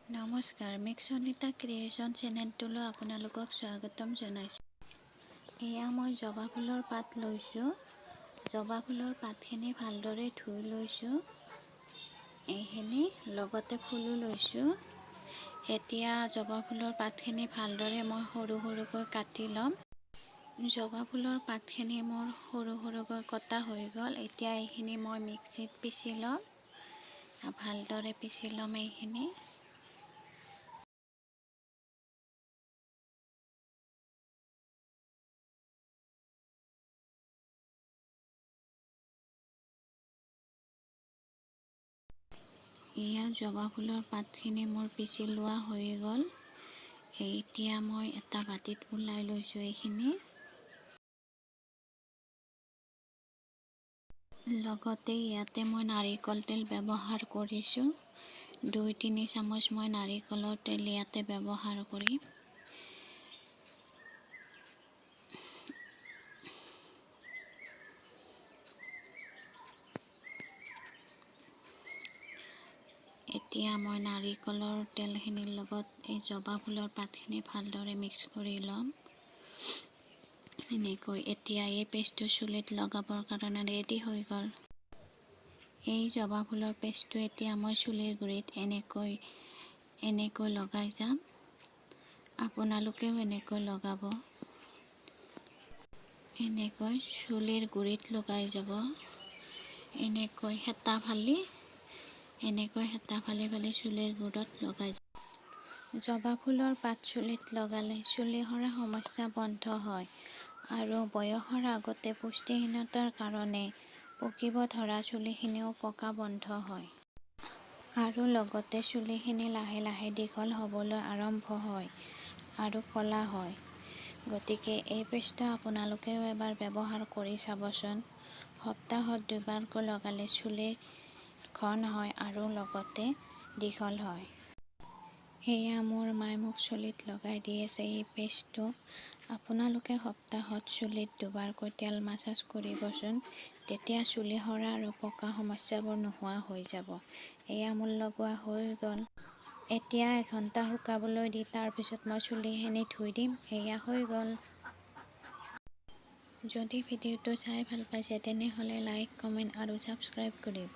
নমস্কাৰ, মিক্সনিতা ক্ৰিয়েশ্যন চেনেলটোলৈ আপোনালোকক স্বাগতম জনাইছোঁ। এয়া মই জবা ফুলৰ পাত লৈছোঁ। জবা ফুলৰ পাতখিনি ভালদৰে ধুই লৈছোঁ। এইখিনি লগতে ফুলো লৈছোঁ। এতিয়া জবা ফুলৰ পাতখিনি ভালদৰে মই সৰু সৰুকৈ কাটি ল'ম। জবা ফুলৰ পাতখিনি মোৰ সৰু সৰুকৈ কটা হৈ গ'ল। এতিয়া এইখিনি মই মিক্সিত পিচি ল'ম। ভালদৰে পিচি ল'ম এইখিনি। এয়া জবা ফুলৰ পাতখিনি মোৰ পিচি লোৱা হৈ গ'ল। এতিয়া মই এটা বাতিত ওলাই লৈছোঁ এইখিনি। লগতে ইয়াতে মই নাৰিকল তেল ব্যৱহাৰ কৰিছোঁ। 2-3 চামুচ মই নাৰিকলৰ তেল ইয়াতে ব্যৱহাৰ কৰিম। এতিয়া মই নাৰিকলৰ তেলখিনিৰ লগত এই জবা ফুলৰ পাতখিনি ভালদৰে মিক্স কৰি ল'ম এনেকৈ। এতিয়া এই পেষ্টটো চুলিত লগাবৰ কাৰণে ৰেডি হৈ গ'ল। এই জবা ফুলৰ পেষ্টটো এতিয়া মই চুলিৰ গুৰিত এনেকৈ এনেকৈ লগাই যাম। আপোনালোকেও এনেকৈ লগাব। এনেকৈ চুলিৰ গুৰিত লগাই যাব। এনেকৈ হেতা ফালি, এনেকৈ হেতা ফালি ফালি চুলিৰ গুৰিত লগাই যাব। জবা ফুলৰ পাত চুলিত লগালে চুলি সৰা সমস্যা বন্ধ হয় আৰু বয়সৰ আগতে পুষ্টিহীনতাৰ কাৰণে পকিব ধৰা চুলিখিনিও পকা বন্ধ হয় আৰু লগতে চুলিখিনি লাহে লাহে দীঘল হ'বলৈ আৰম্ভ হয় আৰু ক'লা হয়। গতিকে এই পেষ্টটো আপোনালোকেও এবাৰ ব্যৱহাৰ কৰি চাবচোন। সপ্তাহত দুবাৰকৈ লগালে চুলি ঘন হয় আৰু লগতে দীঘল হয়। এয়া মোৰ মায়ে মোক চুলিত লগাই দি আছে এই পেষ্টটো। আপোনালোকে সপ্তাহত চুলিত দুবাৰকৈ তেল মাছাজ কৰিবচোন, তেতিয়া চুলি সৰা আৰু পকা সমস্যাবোৰ নোহোৱা হৈ যাব। এয়া মোৰ লগোৱা হৈ গ'ল। এতিয়া এঘণ্টা শুকাবলৈ দি তাৰপিছত মই চুলিখিনি ধুই দিম। এয়া হৈ গ'ল। যদি ভিডিঅ'টো চাই ভাল পাইছে, তেনেহ'লে লাইক, কমেণ্ট আৰু ছাবস্ক্ৰাইব কৰিব।